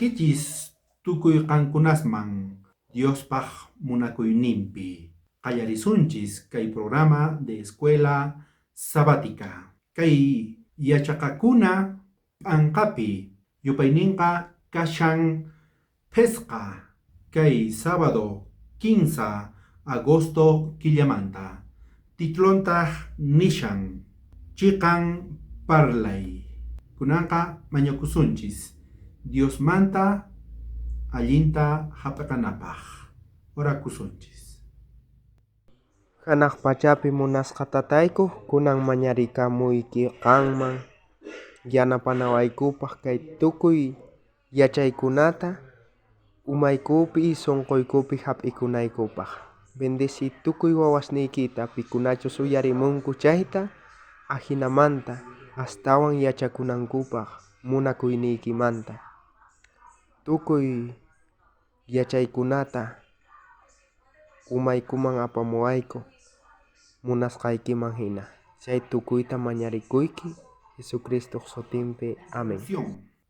Saludaykichis tukuy qankunasman Diospaj munakuyninpi. Qallarisunchis kay programa de Escuela Sabática. Kay yachaqakuna p'anqapi yupayninqa kashan phisqa kay sábado kinsa agosto killamanta. Titulontaj nishan Chiqan parlay. Kunanqa mañakusunchis Diosmanta allinta hap'iqanapaj. Orakusunchis. Janaj pachapi munasqa Tatayku, kunan mañarikamuyki qanman yanapanawaykupaj kay tukuy yachaykunata umaykupi sonqoykupi jap'ikunaykupaj. Bendeci tukuy wawasniykita pikunachus uyarimunku chayta, ajinamanta astawan yachakunankupaj munakuyniykimanta. Tukuy yachaykunata umaykuman apamuwayku munasqaykiman jina. Chay tukuyta mañarikuyki Jesucristoj sutinpi. Amén.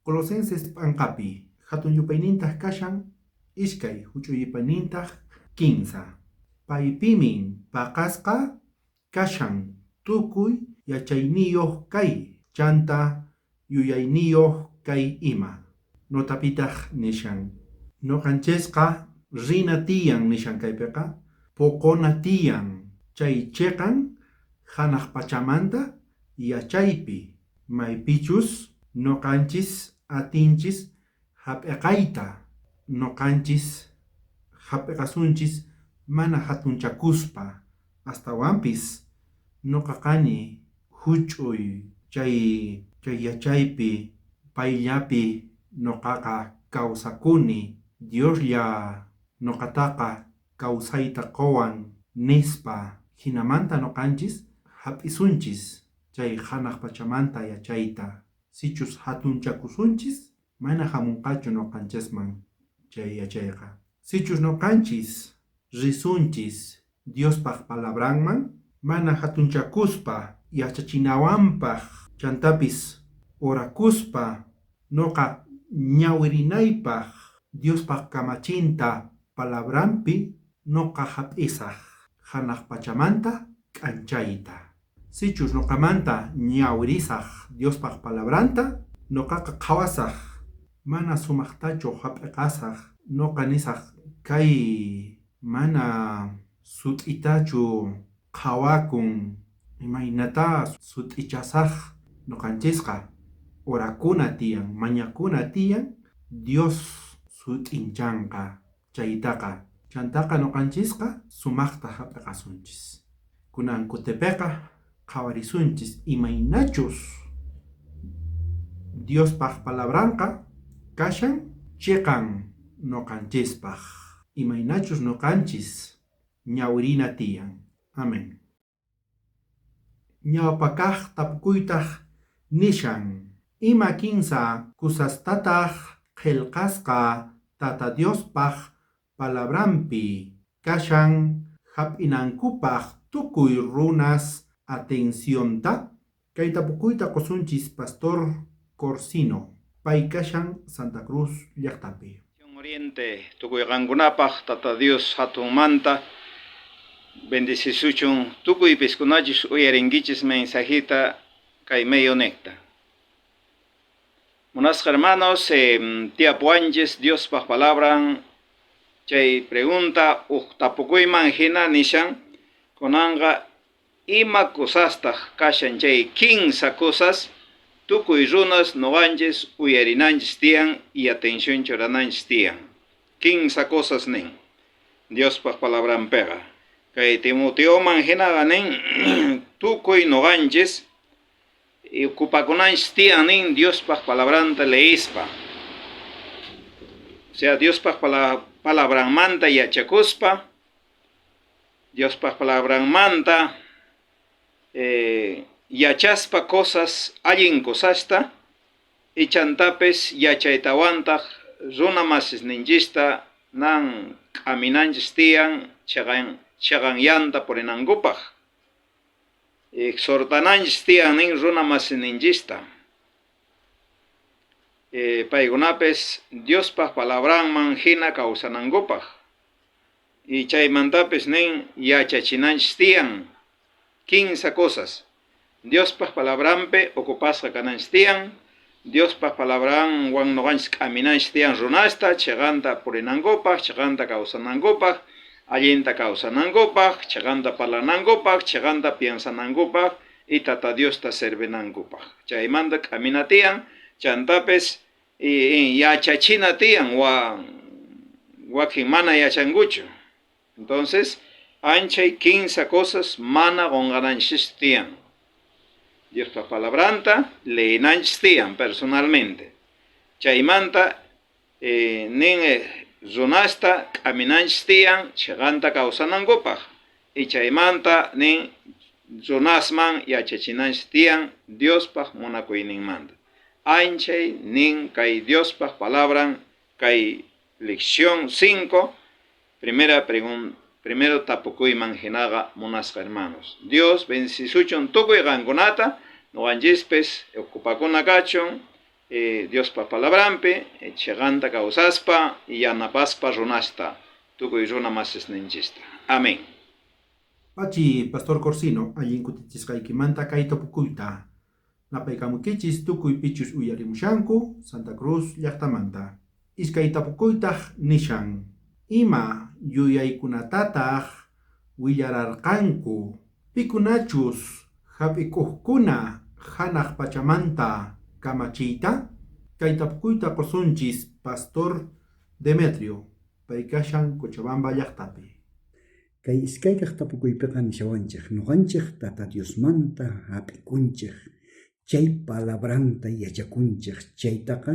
Colosenses p'anqapi jatun yupaynintaj kashan iskay, juch'uy yupaynintaj kinsa. Paypimin paqasqa kashan tukuy yachayniyoj kay, chanta yuyayniyoj kay ima. Notapitaj nishan, Noqanchejqa rina tiyan nishan kaypeqa, poqona tiyan chay cheqan janaj pachamanta yachaypi, maypichus noqanchis atinchis jap'iqayta, noqanchis jap'iqasunchis mana jatunchakuspa, astawanpis noqa kani juch'uy chay chay yachaypi payllapi noqaqa kawsakuni, Dioslla noqataqa kawsayta qowan nispa, jinamanta noqanchis jap'isunchis chay janaj pachamanta yachayta. Sichus jatunchakusunchis, mana jamunqachu noqanchisman chay yachayqa. Sichus noqanchis risunchis Diospaj palabranman, mana jatunchakuspa yachachinawanpaj, chantapis orakuspa noqa ñawirinaypaj Diospaj kamachinta palabranpi noqa jap'isaj janaj pachamanta k'anchayta. Sichus noqamanta ñawirisaj Diospaj palabranta, noqaqa qhawasaj, mana sumajtachu jap'iqasaj, noqa nisaj kay mana sut'itachu qhawakun, imaynatá sut'ichasaj noqanchisqa orakuna tiyan, mañakuna tiyan, Dios sut'inchanqa chaytaqa. Chantaqa noqanchisqa sumajta jap'iqasunchis. Kunan kutipeqa qhawarisunchis imaynachus Diospaj palabranqa kashan cheqan noqanchispaj, imaynachus noqanchis ñawirina tiyan. Amén. Ñawpa kaj tapukuytaj nishan, Ima kinsa kusastataj qhelqasqa Tata Diospaj palabranpi kashan jap'inankupaj tukuy runas atencionta? Kay tapukuyta qosunchis Pastor Corsino, pay kashan Santa Cruz llajtapi. Oriente, tukuy qankunapaj Tata Dios jatunmanta bendecisuchun tukuy piskunachus uyarinkichis mensajita kay meyonejta. Munasqa hermanos, tiyapuwanchis Diospaj palabran chay pregunta uj tapukuyman jina nishan, kunanqa ima cosastaj kashan chay kinsa cosas tukuy runas noqanchis uyarinanchis tiyan y atención churananchis tiyan. Kinsa cosas nin Diospaj palabranpeqa. Kay Timoteoman jinaqa nin tukuy noqanchis ocupakunanchis tiyan nin Diospaj palabranta leispa. O sea, Diospaj palabranmanta yachakuspa, Diospaj palabranmanta yachaspa cosas, allin cosasta, ichantapis yachaytawantaj runa masisninchista nan k'aminanchis tiyan cheqan yanta purinankupaj. Exhortananchis tiyan nin runa masisninchista. Paykunapis Diospa palabranman jina kawsanankupaj. Y chaymantapis nin yachachinanchis tiyan kinsa cosas. Diospa palabranpi ocupasqa kananchis tiyan, Diospa palabranwan noqanchis k'aminanchis tiyan runasta cheqanta purinankupaj, cheqanta kawsanankupaj, allinta kawsanankupaj, cheqanta parlanankupaj, cheqanta piensanankupaj y Tata Diosta servinankupaj. Chaymanta k'amina tiyan, chantapis yachachina tiyan wakin mana yachankuchu. Entonces, anchay kinsa cosas mana qonqananchis tiyan. Diospa palabranta leenanchis tiyan personalmente. Chaymanta nin runasta k'aminanchis tiyan cheqanta kawsanankupaj. Y chaymanta nin runasman yachachinanchis tiyan Diospaj munakuyninmanta. Anchay nin kay Diospaj palabran kay lección 5, primera pregunta. Primero tapukuyman jinaqa munasqa hermanos. Dios bendecisuchun tukuy qankunata, noqanchispis ocupakuna kachun Diospa palabranpi cheqanta kawsaspa yanapaspa runasta tukuy runa masisninchista. Amén. Pachi, Pastor Corsino, allin kutichisqaykimanta kay tapukuyta. Napaykamukichis tukuy pichus uyarimushanku Santa Cruz llajtamanta. Iskay tapukuytaj nishan, ima yuyaykunatataj willararqanku pikunachus jap'ikojkuna janaj pachamanta kamachiyta? Kay tapukuyta qosunchis Pastor Demetrio, pay kashan Cochabamba llajtapi. Kay iskaykaj tapukuypiqa nishawanchej, noqanchej Tata Diosmanta jap'ikunchej, chay palabranta yachakunchej, chaytaqa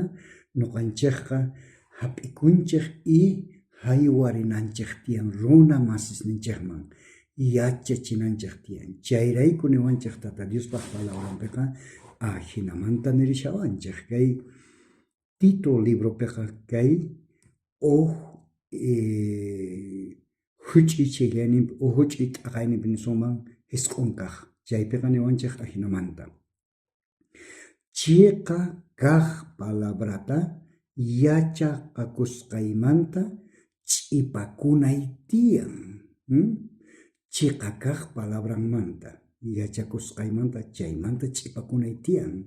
noqanchejqa jap'ikunchej y jaywarinanchej tiyan runa masisninchejman, yachachinanchej tiyan. Chayrayku niwanchej Tata Diospaj palabranpiqa ajinamanta nirishawanchej. Kay Tito libropiqa kay uj juch'iy chayllaninpi uj juch'iy t'aqayninpi nisunman jisq'on kaj. Chaypiqa niwanchej ajinamanta. Chiqa kaj palabrata yachaqakusqaymanta ch'ipakunay tiyan. Chiqa kaj palabranmanta yachakusqaymanta chaymanta ch'ipakunay tiyan.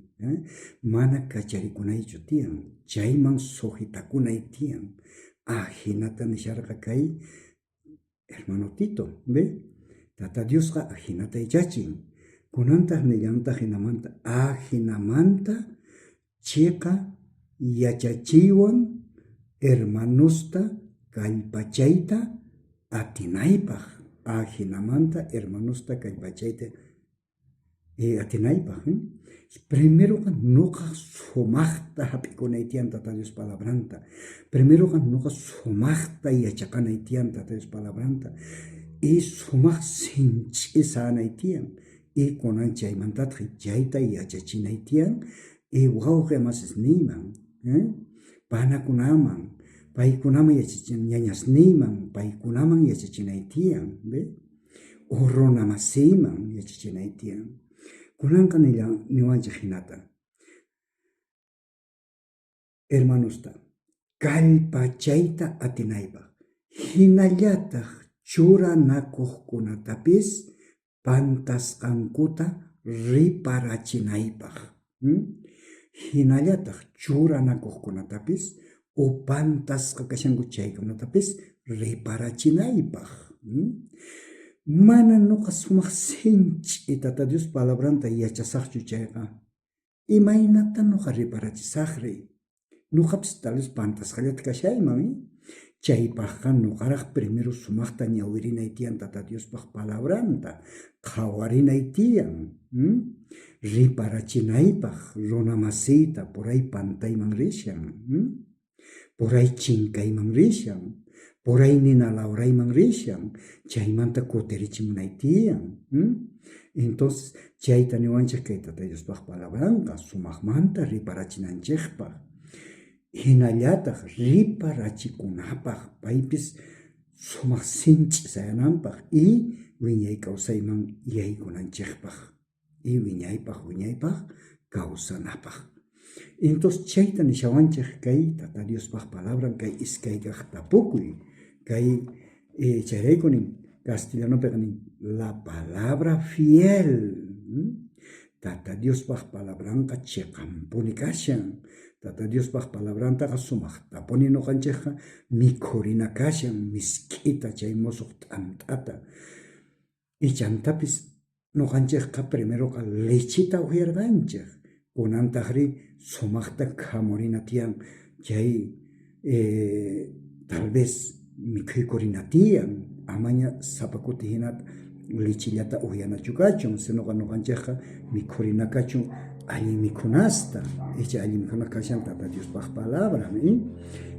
Mana kacharikunaychu tiyan. Chayman sujetakunay tiyan. Ajinata nisharqa kay hermano Tito, ve? Tata Diosqa ajinata yachachin. Kunantaj nillantaj jinamanta, ajinamanta chiqa yachachiywan hermanosta kallpachayta atinaypaj. Ajinamanta hermanosta kallpachayta atinaypaj. Primeroqa noqa sumajta jap'ikunay tiyan Tata Dios palabranta. Primeroqa noqa sumajta yachaqanay tiyan Tata Dios palabranta. Y sumaj sinch'isanay tiyan. Y kunan chaymantataj chayta yachachinay tiyan. Y wawqe masisniyman, panakunaman, paykunaman yachachin, ñañasniyman, paykunaman yachachinay tiyan. Ve? O runa masiyman yachachinay tiyan. Kunanqa niwanchej jinata. Hermanosta, kallpachayta atinaypaj. Jinallataj churanakojkunatapis pantasqankuta riparachinaypaj. Jinallataj churanakojkunatapis o pantasqa kashanku chaykunatapis riparachinaypaj. Mana noqa sumaj sinch'i Tata Dios palabranta yachasajchu chayqa, imaynata noqa riparachisajri? Noqapis tal vez pantasqallata kashayman. Chaypajqa noqaraj primero sumajta ñawirinay tiyan Tata Diospaj palabranta, qhawarinay tiyan, riparachinaypaj runa masiyta por ahí pantayman rishan, por ahí chinkayman rishan, por ahí nina lawrayman rishan, chaymanta kutirichimunay tiyan. Entonces chayta niwanchej kay Tata Diospaj palabranqa sumajmanta riparachinanchejpaj. Jinallataj riparachikunapaj paypis sumaj sinch'i sayananpaj y wiñay kawsayman yaykunanchejpaj y wiñaypaj wiñaypaj kawsanapaj. Entonces chayta nishawanchej kay Tata Diospaj palabran kay iskay kaj tapukuy. Kay chayrayku nin castellanopeqa nin la palabra fiel. Tata Diospaj palabranqa cheqanpuni kashan. Tata Diospaj palabrantaqa sumajtapuni noqanchejqa mikhurina kashan misk'ita chay mosoj t'ant'ata. Y chantapis noqanchejqa primeroqa lecheta ujyarqanchej, kunantajrí sumajta khamurina tiyan chay tal vez mikhuykurina tiyan, amaña sapa kuti jinata lechellata ujyanachu kachun, sinoqa noqanchejqa mikhurina kachun allin mikhunasta, icha allin mikhuna kashan Tata Diospaj palabran.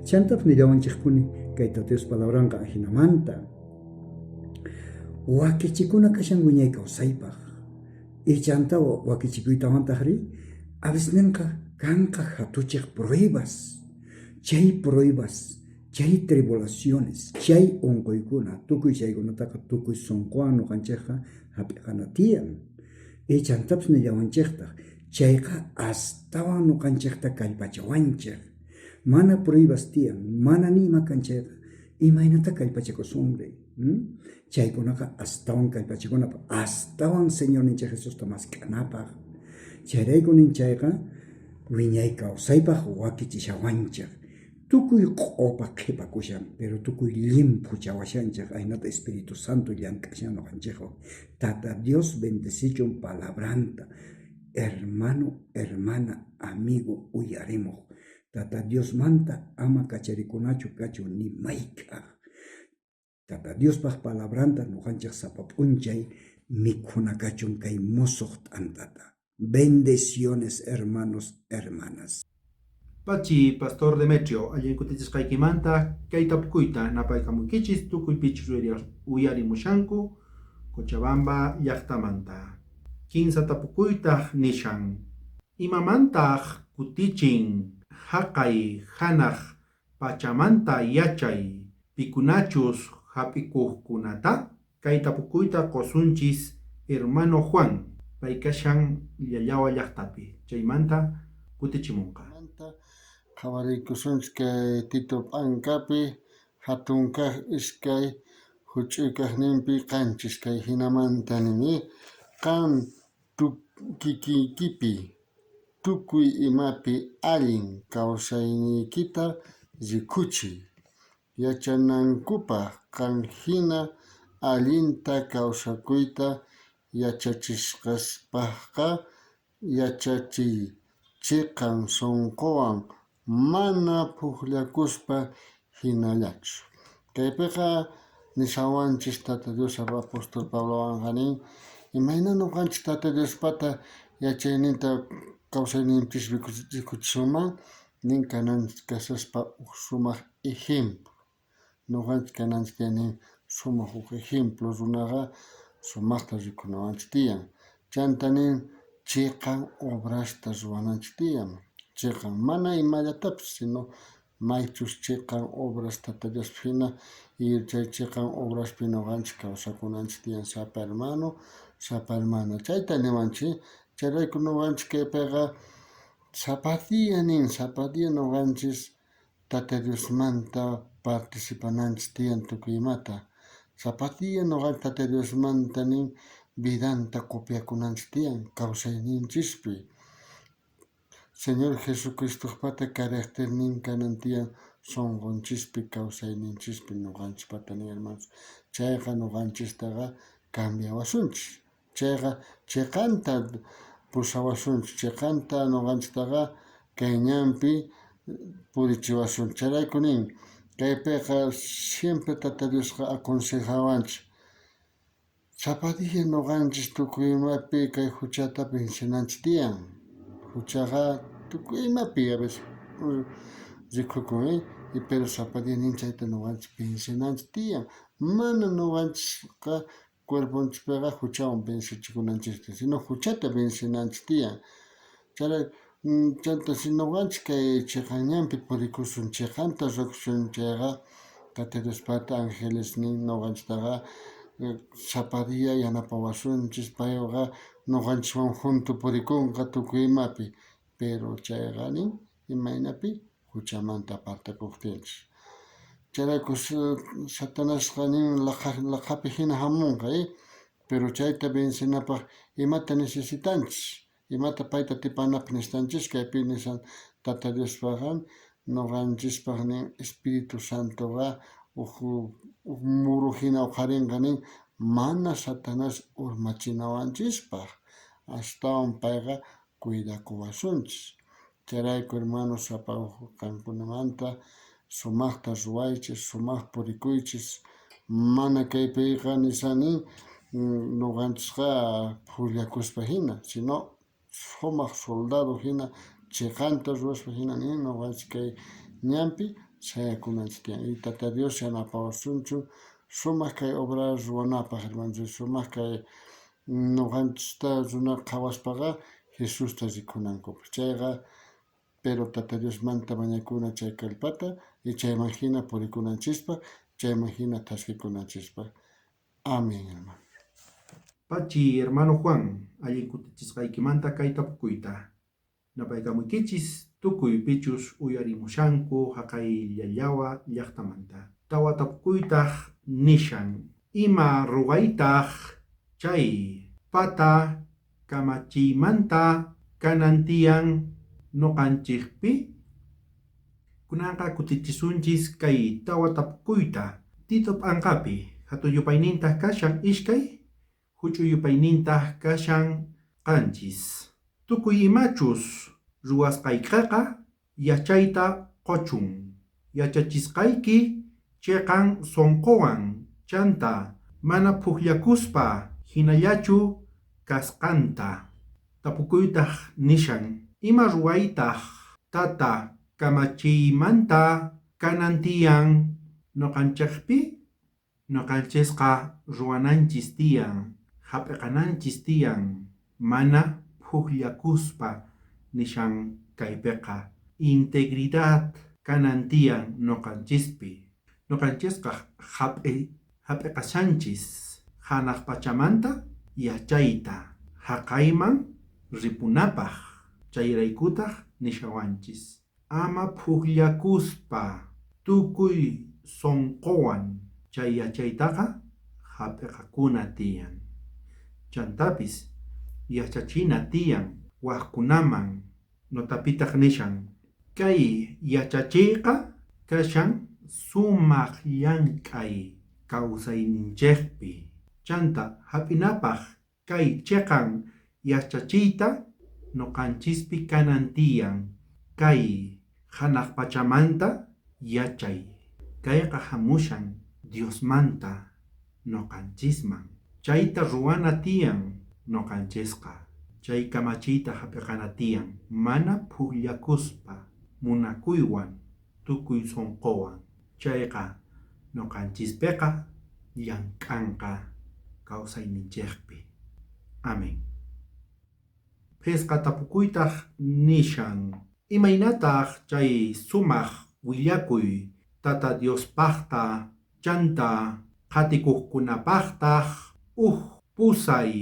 Chantapis nillawanchejpuni kay Tata Dios palabranqa ajinamanta. Wakichikuna kashan wiñay kawsaypaj. Y chantá wakichikuytawantajrí a veces kanqa jatuchej pruebas. Chay pruebas, chay tribulaciones, chay onqoykuna, tukuy chaykunataqa tukuy sonqowan noqanchejqa jap'iqana tiyan. Y chantapis nillawanchejtaj chayqa astawan noqanchejta kallpachawanchej. Mana pruebas tiyan, mana ni ima kan chayqa, imaynata kallpachakusunri? Chaykunaqa astawan kallpachakunapaj, astawan Señorninchej Jesusta mask'anapaj. Chayrayku nin chayqa wiñay kawsaypaj wakichishawanchej. Tukuy q'opa qhepakushan, pero tukuy llimphuchawashanchej, ajinata Espíritu Santo llank'ashan noqanchejwan. Tata Dios bendecichun palabranta. Hermano, hermana, amigo, uyarimoj. Tata Diosmanta ama kacharikunachu kachun ni mayk'aj. Tata Diospaj palabranta noqanchej sapa p'unchay mikhuna kachun kay mosoj t'antata. Bendiciones, hermanos, hermanas. Pachi, Pastor Demetrio, allin kutichisqaykimanta kay tapukuyta napaykamuykichis tukuy pichus uyarimushanku Cochabamba llajtamanta. Kinsa tapukuytaj nishan, imamantaj kutichin jaqay janaj pachamanta yachay pikunachus jap'ikojkunata? Kay tapukuyta qosunchis hermano Juan, pay kashan Llallawa llajtapi, chaymanta kutichimunqa. Qhawariykusunchik kay Tito p'ankapi jatun kaj iskay juch'uy kajninpi qanchis kay jinamanta nini qan kikiykipi tukuy imapi allin kawsayniykita rikuchiy yachanankupaj qan jina allinta kawsakuyta yachachisqaspajqa yachachiy chiqan sunquwan mana phujllakuspa jinallachu. Kaypiqa nishawanchis Tata Dios apóstol Pablowanqa nin imayna noqanchis Tata Diospata yachayninta kawsayninchis rikuchisunman nin kananchis kashaspa uj sumaq ejemplo. Noqanchis kananchis nin sumaq uj ejemplo runaqa sumaqta rikunawanchis tiyan. Chanta nin chiqan obrasta ruwananchis tiyan. Chiqan mana imallatapis sino maychus chiqan obras Tata Diospaj jina y chay chiqan obraspi noqanchis kawsakunanchis tiyan sapa hermano, sapa hermana. Chayta niwanchis chayrayku noqanchis kaypiqa sapa día nin sapa día noqanchis Tata Diosmanta participananchis tiyan tukuy imata. Sapa día noqanchis Tata Diosmanta nin vidanta copiakunanchis tiyan kawsayninchispi. Señor Jesucristopata carácternin kanan tiyan sunqunchispi kawsayninchispi noqanchispata nin hermanos. Chayqa noqanchistaqa cambiawasunchis. Chayqa chiqanta pusawasunchis, chiqanta noqanchistaqa kay ñanpi purichiwasunchis. Chayrayku nin kaypiqa siempre Tata Diosqa aconsejawanchis. Sapa día noqanchis tukuy imapi kay huchata vencenanchis tiyan. Huchaqa tukuy imapi a veces rikukun, y pero sapa día nin chayta noqanchis vencenanchis tiyan. Mana noqanchisqa cuerponchispiqa huchawan vencechikunanchista, sino huchata vencenanchis tiyan. Chayrayku chanta si noqanchis kay chiqan ñanpi purikusun, chiqanta ruwakusun chayqa Tata Diospata angelesnin noqanchistaqa sapa día yanapawasunchis, payqa noqanchiswan junto purikunqa tukuy imapi. Pero chayqa nin imaynapi juchamanta apartakojtinchej. Chayrayku Satanasqa nin laqhapi jina jamonqa, pero chayta vencenapaj imata necesitanchis? Imata payta atipanapaj necesitanchis? Kaypi nishan Tata Diospajqa noqanchispaj nin Espíritu Santoqa uj muro jina oqharenqa nin mana Satanás urmachinawanchispaj, astawan payqa cuidakuwasunchis. Chayrayku hermanos, sapa uj qankunamanta sumajta ruwaychis, sumaj purikuychis. Mana kaypiqa nishani noqanchisqa phullakuspa jina, sino sumaj soldado jina cheqanta ruwaspa jina nin noqanchis kay ñanpi sayakunanchis tiyan. Y Tata Dios yanapawasunchu sumaj kay obra ruwanapaj, hermanos, sumaj kay noqanchista runa qhawaspaqa Jesusta rikunankupaj. Chayqa pero Tata Diosmanta mañakuna chay kallpata y chayman jina purikunanchispaj, chayman jina thaskikunanchispaj. Amén, hermano. Pachi, hermano Juan, allin kutichisqaykimanta kay tapukuyta. Napaykamuykichis tukuy pichus uyarimushanku jaqay Llallawa llajtamanta. Tawa tapukuytaj nishan, Ima ruwaytaj chay pata kamachiymanta kanan tiyan noqanchejpi? Kunanqa kutichisunchis kay tawa tapukuyta. Tito p'anqapi jatun yupaynintaj kashan iskay, juch'uy yupaynintaj kashan qanchis. Tukuy imachus ruwasqaykeqa yachayta qochun. Yachachisqayki cheqan sonqowan chanta mana phujllakuspa jinallachu kasqanta. Tapukuytaj nishan, Ima ruwaytaj Tata kamachiymanta kanan tiyan noqanchejpi? Noqanchisqa ruwananchis tiyan, jap'iqananchis tiyan, mana phujllakuspa nishan kaypeqa. Integridad kanan tiyan noqanchispi. Noqanchisqa jap'iqashanchis janaj pachamanta yachayta jaqayman ripunapaj, chayraykutaj nishawanchis. Ama phujllakuspa tukuy sonqowan chay yachaytaqa jap'iqakuna tiyan. Chantapis yachachina tiyan wajkunaman. Notapitaj nishan, Kay yachachiyqa kashan sumaj llank'ay kawsayninchejpi. Chanta jap'inapaj kay cheqan yachachiyta noqanchispi kanan tiyan kay janaj pachamanta yachay. Kayqa jamushan Diosmanta noqanchisman. Chayta ruwana tiyan noqanchisqa. Chay kamachiyta jap'iqana tiyan mana phujllakuspa, munakuywan, tukuy sonqowan. Chayqa noqanchispeqa llank'anqa kawsayninchejpi. Amén. Phisqa tapukuytaj nishan, Imaynataj chay sumaj willakuy Tata Diospajta chanta qhatikojkunapajtaj uj pusay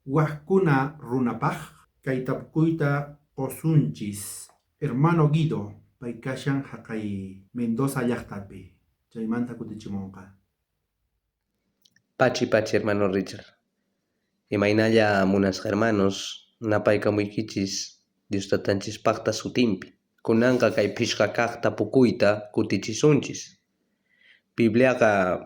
wajkuna runapaj? Kay tapukuyta qosunchis hermano Guido, pay kashan jaqay Mendoza llajtapi, chaymanta kutichimonqa. Pachi, pachi, hermano Richard. Imaynalla munasqa hermanos, napaykamuykichis Dios Tatanchispajta sutinpi. Kunanqa kay phishqa kaj tapukuyta kutichisunchis. Bibliaqa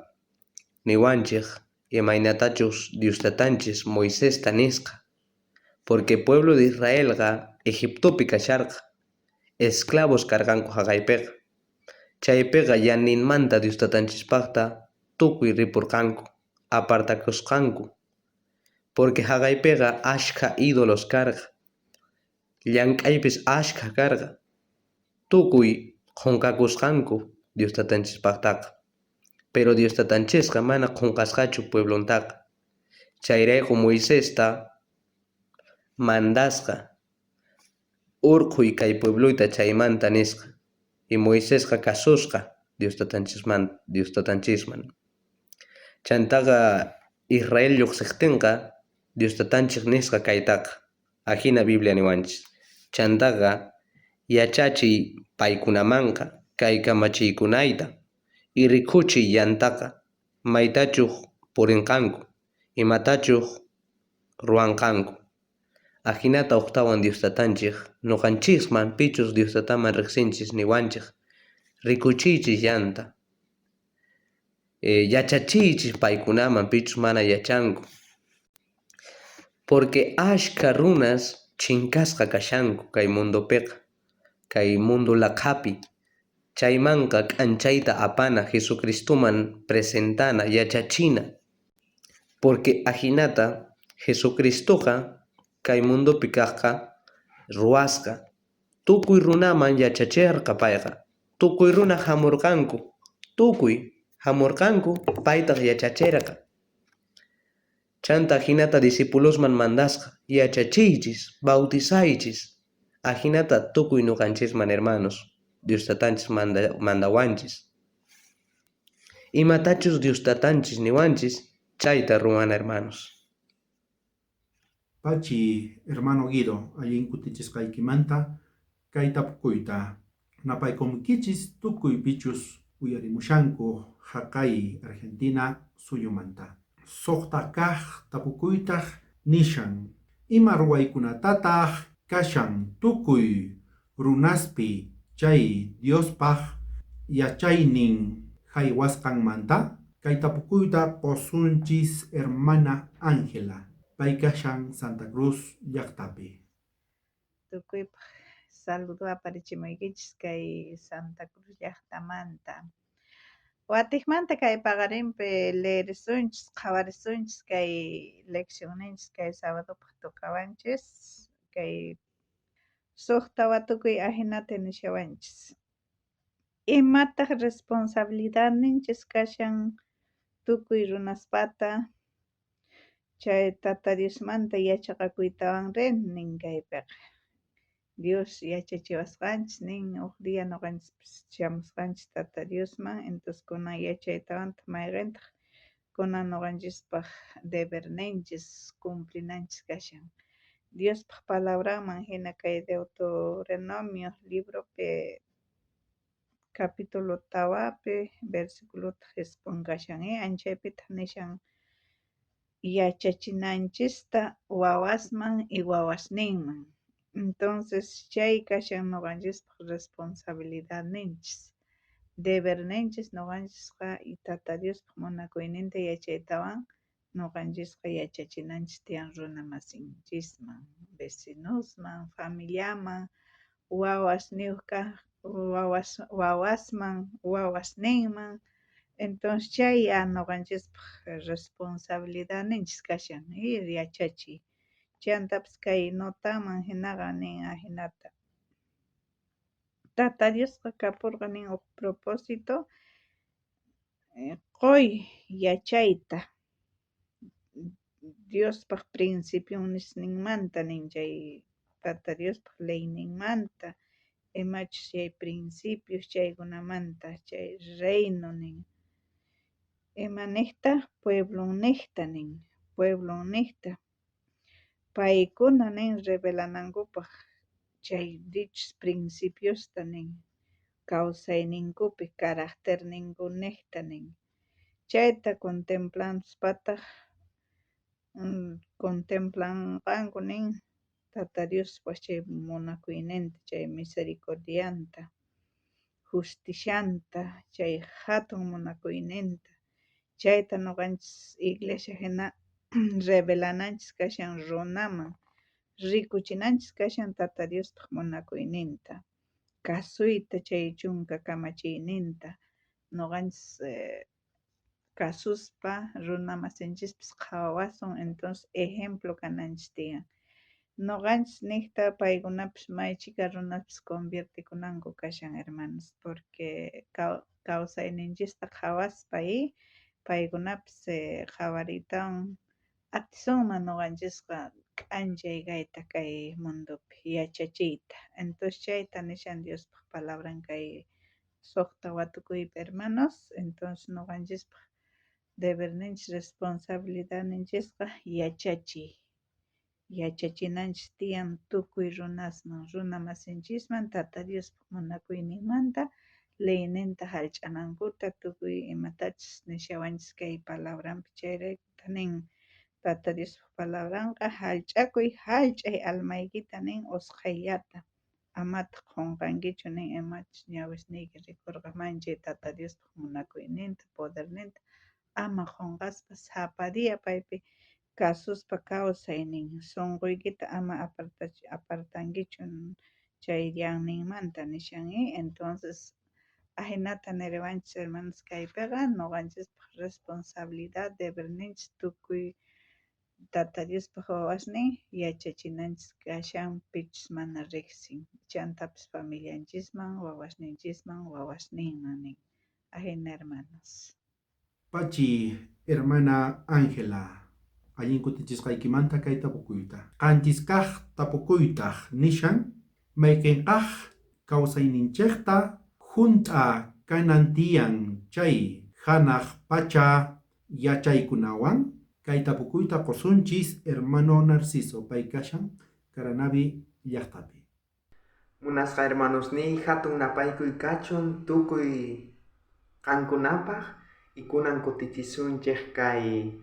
niwanchej imaynatachus Dios Tatanchis Moisesta nisqa, porque pueblo de Israelqa Egiptopi kasharqa, esclavos karqanku jaqaypeqa. Chaypeqa yanninmanta Dios Tatanchispajta tukuy riporqanku, apartakusqanku, porque jaqaypeqa ashkha ídolos karqa, llank'aypis ashkha karqa, tukuy qonqakusqanku Dios Tatanchispajtaqa. Pero Dios Tatanchisqa mana qonqasqachu pueblontaqa. Chayrayku Moisesta mandasqa, Urqhuy kay puebloyta chaymanta nisqa. Y Moisesqa kasusqa Dios Tatanchisman, Dios Tatanchisman. Chantaqa Israel llojsejtenqa Dios Tatanchej nisqa kaytaqa. Ajina Biblia niwanchis. Chantaqa yachachiy paykunamanqa kay kamachiykunayta y rikuchiy llantaqa maytachuj purinqanku, imatachuj ruwanqanku. Ajinata ujtawan Dios tatanchej noqanchisman pichus Dios tataman rejsinchis niwanchej, rikuchiychis llanta. Yachachiychis paykunaman pichus mana yachanku. Porque ashkha runas chinkasqa kashanku kay mundopiqa, kay mundo laqhapi. Chaymanqa k'anchayta apana, Jesucristoman presentana, yachachina. Porque ajinata Jesucristoqa kay mundopi kajqa ruwasqa. Tukuy runaman yachacherqa payqa. Tukuy runa jamorqanku, tukuy jamorqanku, paytaj yachacherqa. Chanta ajinata discipulosman mandasqa, yachachiychis, bautizaychis. Ajinata tukuy noqanchisman hermanos, Dios tatanchis mandawanchis. Imatachus Dios tatanchis niwanchis, chayta ruwana hermanos. Pachi, hermano Guido, allin kutichisqaykimanta kay tapukuyta napaykumuykichis tukuy pichus uyarimushanku jaqay Argentina suyumanta. Sojta kaj tapukuytaj nishan, ima ruwaykunatataj kashan tukuy runaspi chay Diospaj yachaynin jaywasqanmanta? Kay tapukuyta qosunchis hermana Ángela, pay kashan Santa Cruz llajtapi. Tukuypaj saludo aparichimuykichis kay Santa Cruz llajtamanta. Watejmanta kay paqarinpi leerisunchis, qhawarisunchis kay leccionninchis kay sabadopaj tocawanchis, kay sojta watukuy ajinata nishawanchis. Imataj responsabilidadninchis kashan tukuy runaspata chay Tata Diosmanta yachaqakuytawan rin nin kaypiqa. Dios yachachiwasqanchis nin uj día noqanchispis chamusqanchis Tata Diosman, entonces kunan yachaytawantaq mayqentaq kunan noqanchispaj deberninchis cumplinanchis kashan. Diospaj palabranman hina kay Deuteronomio libropi capítulo tawapi versículotaq isq'on kashan, anchaypitaq nishan yachachinanchista wawasman y wawasninman. Entonces chay kashan noqanchispaj responsabilidadninchis, deberninchis noqanchisqa y Tata Diospaj munakuyninta yachaytawan noqanchisqa yachachinanchis tiyan runa masinchisman, vecinosman, familiaman, wawasniyuq kaj wawasman, wawasninman. Entonces chay ya noqanchispaj responsabilidadninchis kashan yachachiy. Chantapis kay notaman hinaqa nin ajinata. Tata Diosqa kapurqa nin uj propósito qoy yachayta Diospaj principionisninmanta nin chay Tata Diospaj leyninmanta, imachus chay principios chaykunamanta chay reino nin. Imanejta pueblonnejta nin, pueblonnejta. Paykuna nin revelanankupaj chay dichos principiosta nin kawsayninkupi caracterninkunejta nin. Chayta contemplanspataq contemplanqanku nin Tata Diospaj chay munakuyninta, chay misericordianta, justicianta, chay jatun munakuyninta. Chayta noqanchis iglesia hina revelananchis kashan runaman, rikuchinanchis kashan Tata Diospaj munakuyninta, kasuyta chay chunka kamachiyninta, noqanchis kasuspa runa masinchispis qhawawasun, entonces ejemplo kananchis tiyan. Noqanchis nejta paykunapis may chhika runaspis conviertikunanku kashan hermanos, porque kawsayninchista qhawaspa paykunapis qhawariytawan atisunman noqanchisqa k'anchay kayta kay mundopi yachachiyta. Entonces chayta nishan Diospaj palabran kay sojta watukuypi hermanos, entonces noqanchispaj deberninchis responsabilidadninchisqa yachachiy. Yachachinanchis tiyan tukuy runasman, runa masinchisman Tata Diospa munakuyninmanta, leyninta jallch'anankuta, tukuy imatachus nishawanchis kay palabranpi. Chayraykutaj nin Tata Diospa palabranqa jallch'akuy, jallch'ay almaykita nin usqhayllata, amataj qonqankichu nin imachus ñawisniyki rikorqa manchay Tata Diospa munakuyninta, poderninta, ama qonqaspa sapa día paypi kasuspa kawsay nin, sonqoykita ama apartankichu chay ñanninmanta nishan. Entonces ajinata niriwanchis hermanos kaypeqa noqanchispaj responsabilidad deberninchis tukuy Tata Diospaj wawasnin yachachinanchis kashan pichus mana rejsin, chantapis familianchisman, wawasninchisman, wawasninman nin. Ajina hermanos. Pachi, hermana Ángela, allin kutichisqaykimanta kay tapukuyta. Qanchis kaj tapukuytaj nishan, mayqenqaj kawsayninchejta junt'a kanan tiyan chay janaj pacha yachaykunawan? Kay tapukuyta qosunchis hermano Narciso, pay kashan Caranavi llajtapi. Munasqa hermanosniy, hatun napaykuy kachun tukuy qankunapaj y kunan kutichisunchej kay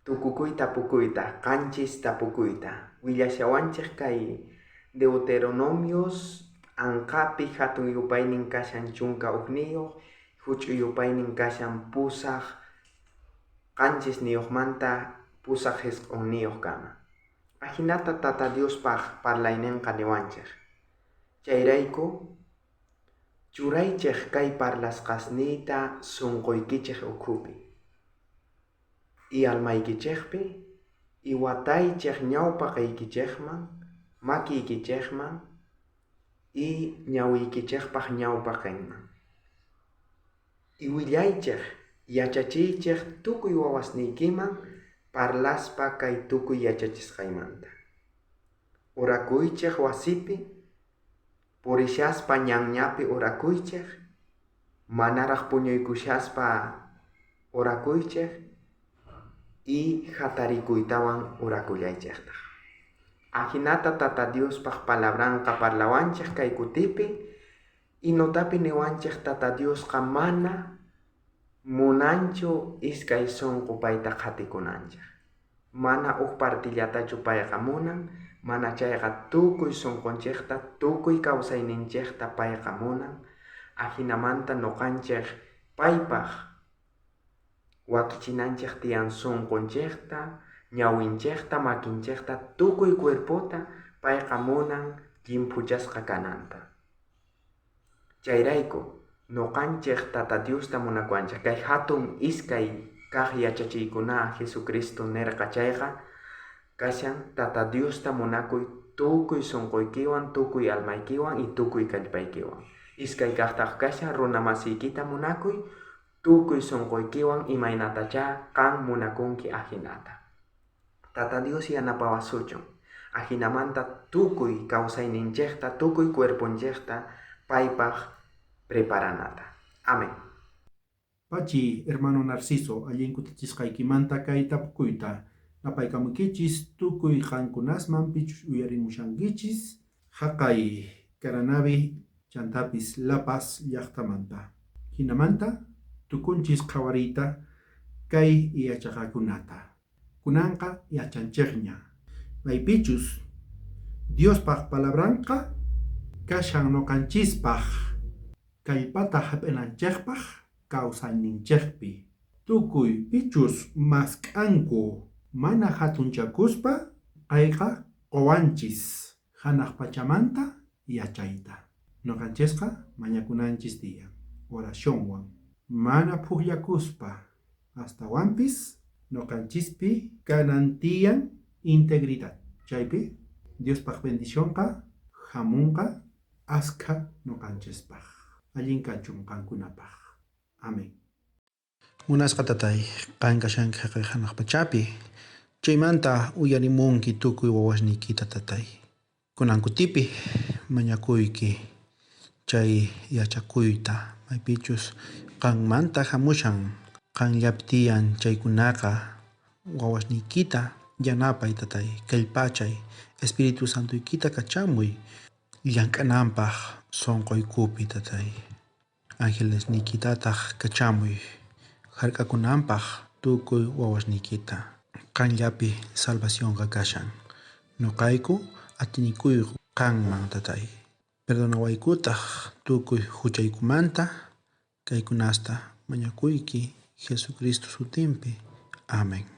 tukukuy tapukuyta, qanchis tapukuyta. Willashawanchej kay Deuteronomios p'anqapi hatun yupaynin kashan 11, huch'uy yupaynin kashan pusaj qanchisniyojmanta pusaj jisq'onniyoj kama. Ajinata Tata Diospaj parlaynenqa niwanchej. Chayrayku churaychej kay parlasqasniyta sonqoykichej ukhupi y almaykichejpi y wataychej ñawpaqeykichejman, makiykichejman y ñawiykichejpaj ñawpaqenman. Y willaychej, yachachiychej tukuy wawasniykiman parlaspa kay tukuy yachachisqaymanta. Orakuychej wasipi, purishaspa ñanñapi orakuychej, manaraj puñuykushaspa orakuychej y jatarikuytawan orakullaychejtaj. Ajinata Tata Diospaj palabranqa parlawanchej kay kutipi y notapi niwanchej Tata Diosqa mana munanchu iskay sonqo payta qhatikunanchej. Mana uj partillatachu payqa munan, mana chayqa tukuy sonqonchejta, tukuy kawsayninchejta payqa munan. Ajinamanta noqanchej paypaj wakichinanchej tiyan sonqonchejta, ñawinchejta, makinchejta, tukuy cuerpota payqa munan llimphuchasqa kananta. Chayrayku noqanchej Tata Diosta munakuanchej. Kay hatun iskay kaj yachachiykuna Jesucristo nerqa chayqa kashan Tata Diosta munakuy tukuy sonqoykiwan, tukuy almaykiwan y tukuy kallpaykiwan. Iskay kajtaj kashan runa masiykita munakuy tukuy sonqoykiwan imaynatachá qan munakunki ajinata. Tata Dios yanapawasuchun. Ajinamanta tukuy kawsayninchejta, tukuy cuerponchejta paypaj preparanata. Amén. Pachi, hermano Narciso, allin kutichisqaykimanta kay tapukuyta napaykamuykichis tukuy qankunasman pichus uyarimushankichis jaqay Caranavi chantapis La Paz llajtamanta. Jinamanta tukunchis qhawariyta kay yachaqakunata. Kunanqa yachanchejña maypichus Diospaj palabranqa kashan noqanchispaj kallpata jap'inanchejpaj kawsayninchejpi. Tukuy pichus mask'anku mana jatunchakuspa payqa qowanchis janaj pachamanta yachayta. Noqanchisqa mañakunanchis tiyan oracionwan mana phujllakuspa, astawanpis noqanchispi kanan tiyan integridad. Chaypi Diospaj bendicionqa jamunqa askha noqanchispaj. Allin kachun qankunapaj. Amén. Munasqa tatay, qan kashanki jaqay janaj pachapi. Chaymanta uyarimunki tukuy wawasniykita tatay. Kunan kutipi mañakuyki chay yachakuyta maypichus qanmanta jamushan qanllapi tiyan chaykunaqa wawasniykita Yanapay, Tatay, kallpachay, Espíritu Santoykita kachamuy llank'ananpaj sonqoykupi, Tatay. Angelesniykitataj kachamuy jark'akunanpaj tukuy wawasniykita. Qanllapi salvacionqa kashan. Noqayku atinikuyku qanman, Tatay. Perdonawaykutaj tukuy juchaykumanta kaykunasta mañakuyki Jesucristo sutinpi. Amén.